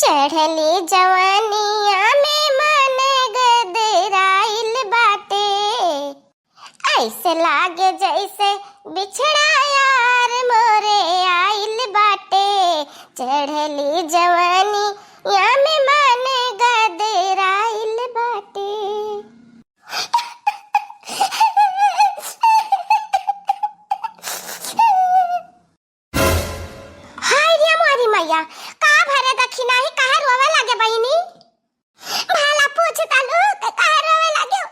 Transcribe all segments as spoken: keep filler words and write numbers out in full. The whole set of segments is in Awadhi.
चढ़ली जवानिया में मन गदराइल बाटे, ऐसे लागे जैसे बिछड़ा यार मोरे आइल बाटे। चढ़ली जवानिया में मन गदराइल बाटे। हाय रे मोरी मैया, का भरे दखिनाही, काहे रोवे लागे बहिनी? भला पूछ तलू के काहे रोवे लागे?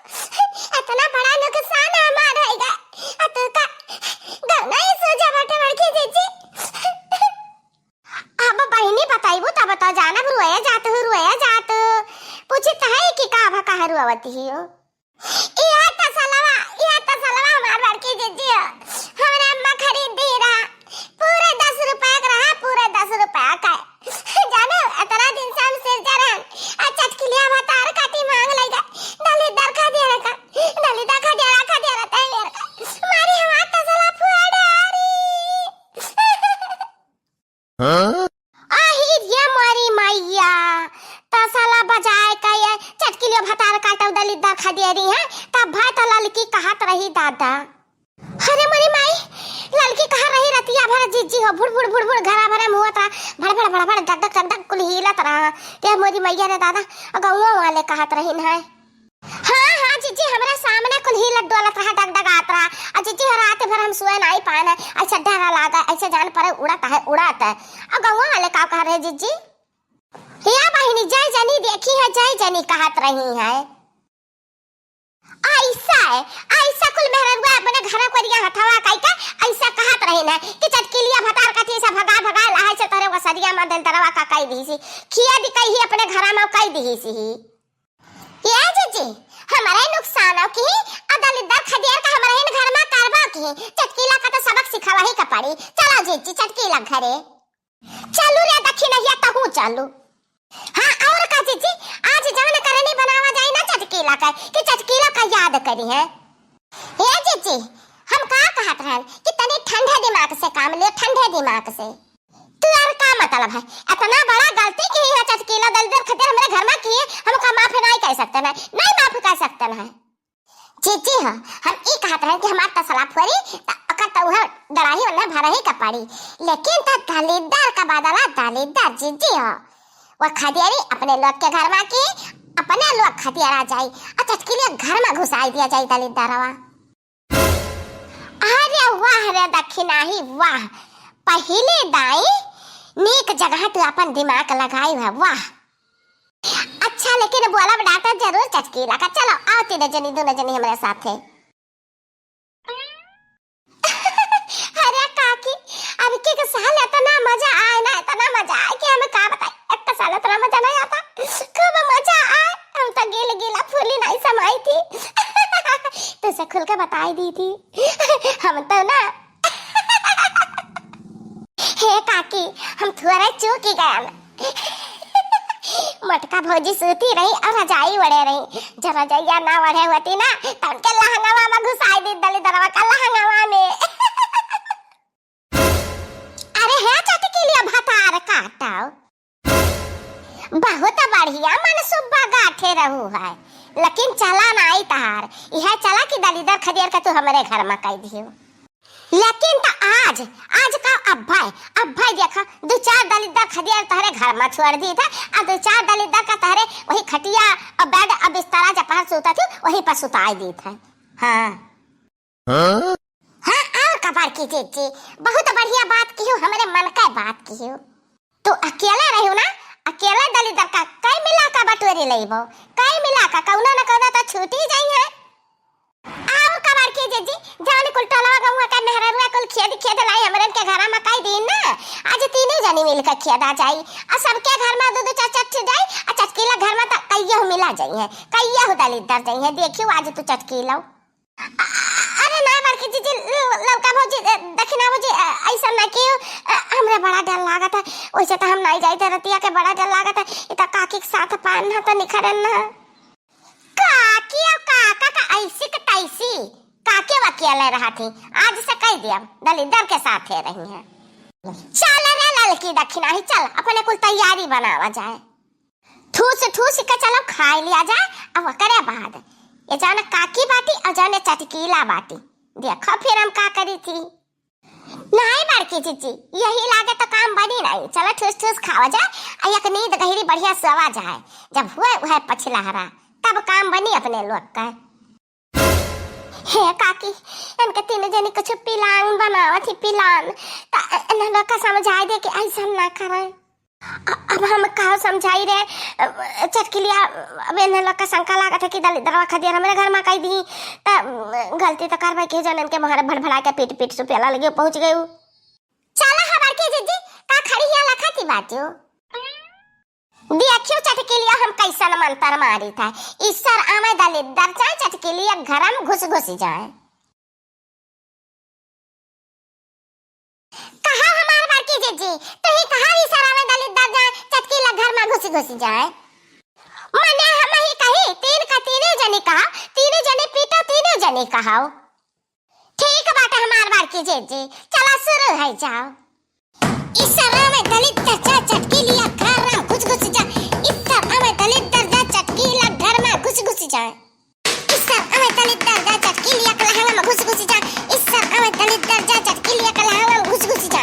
इतना बड़ा नुकसान हमार होइगा, आ तू का गौना ही सूझा बाटे बड़की जीजी? अब बहिनी बताइबू तब तो जानब, रोए जात हूँ, रोए जात। पूछित है कि का भा काहे रोवत ही हो? इहे तसलवा, इहे तसलवा हमार बड़की जीजी हो। हमरा अम्मा खरीद दी रहा। पूरे दस रुपया का रहा, पूरे दस रुपया का। जानो, इतना दिन से हम सिरजा रहन। आ चटकिलिया भतार काटी मांग लइगा। दलिद्दर खदेरा का, दलिद्दर खदेरा, खदेरा तैयार का। मारी हमार तसला फुआ डारी। हाँ? आही रे मोरी मैया, तसला बजाए का ये चटकिलियो भतार काटउ दलिद्दर खदेरी है, तब भाई तो ललकी कहत रही दादा। अरे मोरी माई, ललकी कहत रही रतिया भर जीजी हो, भुड़ भुड़ भुड़ भुड़ घरा भरे मुहत रहा, भड़ भड़ भड़ भड़ डग डग डग डग कुल हिलत रहा। ते मोरी मैया रे दादा, गौवा वाले कहत रही ना। हाँ, हाँ, जीजी, हमरे सामने कुल हिलत डोलत रहा, डगडगात रहा। आ जीजी, रात भर हम सोए नाई पाएन है, ऐसे डर लागा, ऐसे जान परे उड़त है, उड़त है। आ गौवा वाले का कह रहे जीजी? या बहिनी, जय जनी देखी है, जय जनी कहत रही है। ऐसा है, ऐसा कुल मेहररुआ अपने घर करिया हथवा काई का, ऐसा कहत रही है कि चटकिलिया भतार कथी से भगा भगा लहाई से तोरे वसरिया में दलदरवा का काई दीसी, खिया भी कही अपने घरा में काई दीसी। ए जीजी, हमरे नुकसान हो की, आ दलिद्दर खदियर का हमरे इन घर में करबो की, चटकीला का तो सबक सिखावा ही का पड़ी। चलो जीजी, चटकीला घरे। चलू रे दखिनहिया, तहू चलू। हाँ, और का जीजी, आज जवन करनी बनावा जाई ना चटकीला का, कि चटकीला का याद करी है। ए जीजी, हम का कहत रहन कि तनी ठंडे दिमाग से काम लियो, ठंडे दिमाग से। तू यार का मतलब है? इतना बड़ा गलती की है चटकीला दलिद्दर खदियर हमरे घर में की है, हम का माफ नहीं कर सकते ना, नहीं माफ कर सकते ना। जीजी हाँ, हम ई कहत रहन कि हमार तसला फोरी, त ओकर त उहे डराही ओन्ने भरही का पड़ी, लेकिन त दलिद्दर का बदला दलिद्दर जीजी हाँ। वो खदियरी अपने लोग के घर में की, अपने लोग खदियरा जाई, आ चटकीला घर में घुसाई दिया जाई दलिद्दरवा। अरे वाह रे दखिनाही वाह, पहिले दाई नीक जगह तू अपन दिमाग लगाई है, वाह। अच्छा, लेकिन बोलब डॉक्टर जरूर चटकीला का। चलो, आओ तीनों जनी, दोनों जनी हमरे साथे। अरे काकी, अब के, के साल इतना मजा आए ना, इतना मजा आए कि हमें का बताई। एक साल इतना मजा नहीं आता, खूब मजा आए। हम तो गिल गिला फूली नहीं समाई थी। तुझसे खुल के बताई दी थी। हम तो ना हे काकी, हम थोड़े चूक ही गया ना। मोटका भौजी सूती रही और रजाई ओढ़े रही। जब रजाइया ना ओढ़े होती ना, तो उनके लहंगवा में घुसाई दी दलिद्दरवा का लहंगवा में। अरे हे चटकीलिया भतार काटो। बहुत बढ़िया मनसुब्बा गाठे रहू है, लेकिन चला नाई तहार। यह चला कि दलिद्दर खदियर का तू हमरे घर में कई दियो। लेकिन त आज, आज का अब्बा, अब्बा देखा, दो चार दलिद्दर खदियर तहरे घर में छोड़ दी था, और दो चार दलिद्दर का तहरे वही खटिया और बेड और बिस्तरा जहाँ पर सोता थी, वहीं पर सुताई दी था। हाँ। हाँ? हाँ, और का बड़की जीजी, बहुत बढ़िया बात किहू, हमरे मन का बात किहू। तू अकेले रहू ना, अकेले दलिद्दर का कई मिला का बटोरी लेबो, कई मिला का कौनो न कौनो तो छूटी जाई है। और का बड़की जीजी, जान कुल टोलवा गौवा का मेहररुआ कुल खेद खेद लाई हमरन के घरा में कई दिन ना, आज तीनों जनी मिल के खेदा जाई। आ सबके घर में दो दो चार चार ठे जाई, आ चटकीला घर में तो कइयो मिला जाई है, कइयो दलिद्दर जाई है। देखियो आज तू चटकीलो। अ-, अरे ना बड़की जीजी, ल-, ललका भौजी, अ, दखिना भौजी, अ, ऐसा ना कियो, अ, हमरे बड़ा डर लागत है। वैसे तो हम नहीं जाइत रतिया के, बड़ा डर लागत है। इता काकी के साथ पान ना तो निखरन ना। काकी और काका का ऐसी के तैसी, काकी अकेले रहा थी। आज से कह दिया, दलिद्दर के साथ है रही है। चल रे कल की दखिना ही, चल अपने कुल तैयारी बनावा जाए। ठूस ठूस के चलो खाइ लिया जाए। अब ओकरे बाद ये जाने काकी बाटी और जाने चटकीला बाटी, देखो फिर हम का करी थी। नाहीं बड़की जिज्जी, यही लागे तो काम बनी नाहीं। चलो ठूस ठूस खावा जाए, आ एक नींद गहिरी बढ़िया सोवा जाए, जब हुए वह पछिलहरा तब काम बनी अपने लोग का। हे काकी, इनके तीनों जनी कुछ plan बनावत ही, plan। त इन्हें लोग का समझाइ दे कि ऐसा ना करे। अ-, अब हम का समझाई रे, अ, चटकिलिया, अब इन्हें लोग का शंका लागत है कि दलिद्दरवा खदियार हमरे घर मा कइ दी, त गलती त करबे के, जन इनके मारे भड़भड़ा के पीट पीट सुपेला लगे पहुँच गयू। चला हमार के जिज्जी, का खड़ी हिया लखा की बात हो? देखियो चटकिलिया हम कैसन मंतर मारी था। ईसर आवे दलिद्दर जाए, चटकिलिया घर मा घुस घुस जाए। कहा हमार बड़की जिज्जी, तू ही कहा ईसर आवे दलिद्दर जाए, चटकिलिया घर मा घुस घुस जाए। मने हम ही कही, तीन का तीनों जनी कहा, तीनों जनी पीटो, तीनों जनी कहाओ। ठीक बाटे हमार बड़की जिज्जी, चला शुरू है जाओ। ईसर आवे दलिद्दर जा, चटकिलिया घर मा घुस घुस जा। ईसर आवे दलिद्दर जा, चटकिलिया घर मा घुस घुस जा। ईसर आवे दलिद्दर जा, चटकिलिया के लहंगा मा घुस घुस जा। ईसर आवे दलिद्दर जा, चटकिलिया के लहंगा मा घुस घुस जा।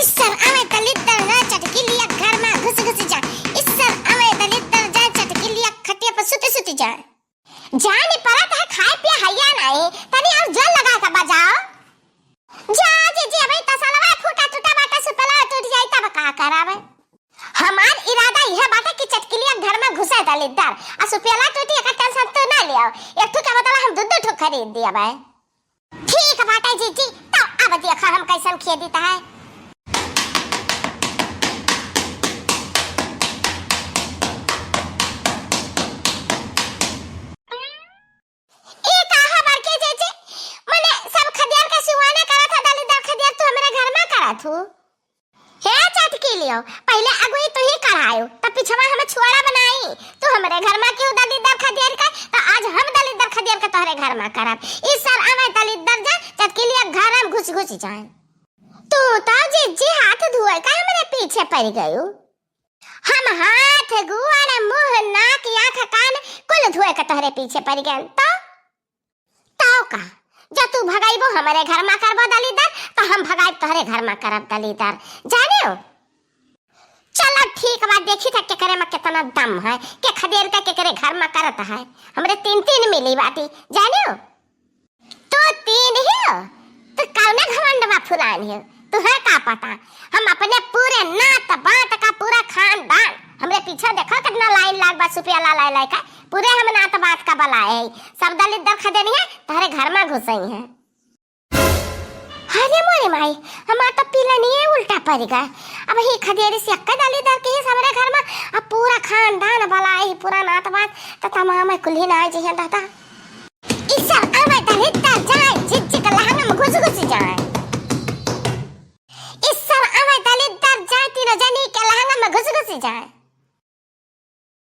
ईसर आवे दलिद्दर जा, चटकिलिया घर मा घुस घुस जा। ईसर आवे दलिद्दर जा, चटकिलिया खटिया पर सुत सुत जा। जाने परत है खाए पिए हैया नाहीं, तनी और जोर लगा के बजाओ। जा जिज्जी, अबे तसलवा फूटा टूटा बाटे, सुपेला टूट जाई तब का करावे? हमार इरादा यह बाटे कि चटकिलिया घर मा घुसे दलिद्दर, आ सुपेला टूटी एकर tension तू ना लियो, एक ठो के बदला हम दू दू ठो खरीद दिया भाई। ठीक बाटे जिज्जी, तो अब देखा हम कैसन खेदित है। ए कहा बड़के जिज्जी, मने सब खदियार का सिवाने करत है, दलिद्दर खदियार तू हमरे घर मा करत हू। हे चटकिलियो, पहिले अगुई तू ही करायो, तब पिछवा हमें छुआरा बनाई। तू हमरे घर मा क्यों दलिद्दर खदियार का, तो आज हम दलिद्दर खदियार का तोहरे घर मा करब। ईसर आवे दलिद्दर जा, चटकिलिया घर मा घुस घुस जाए। तू तो जिज्जी हाथ धोए का हमरे पीछे पड़ गयू। हम हाथ, गोड़, मुँह, नाक, आँख, कान कुल धोए के तोहरे पीछे पड़ गए। तो, तो का? जो तू भगाइबो हमरे घर मा करबो दलिद्दर, तो हम भगाइब तोहरे घर मा करब दलिद्दर। जाने हो? चलो ठीक बा, देखी था केकरे मा कितना दम है, के खदेर के केकरे घर मा करत है। हमरे तीन तीन मिली बाटी, जाने हो? तो तीन ही हो, तो कौने घमंड मा फुलान हो? तुहे का पता, हम अपने पूरे नात बात का पूरा खानदान, हमरे पीछे देखो कितना line लाग बा सुपेला लाए लाए का, पूरे हम नात बात का बलाए हैं, सब दलिद्दर खदेनी है, तोहरे घर मा घुसई है। अरे मोरे माई, हमार तो पिलनिये उल्टा पड़ गए। अब ही खदेरी से अक्का दलिद्दर के ही सबरे घर मा, अब पूरा खानदान बलाए ही, पूरा नात बात, तो तमाम कुल्ही ना आए जइहैं दादा। ईसर आवे दलिद्दर जाए, जिज्जी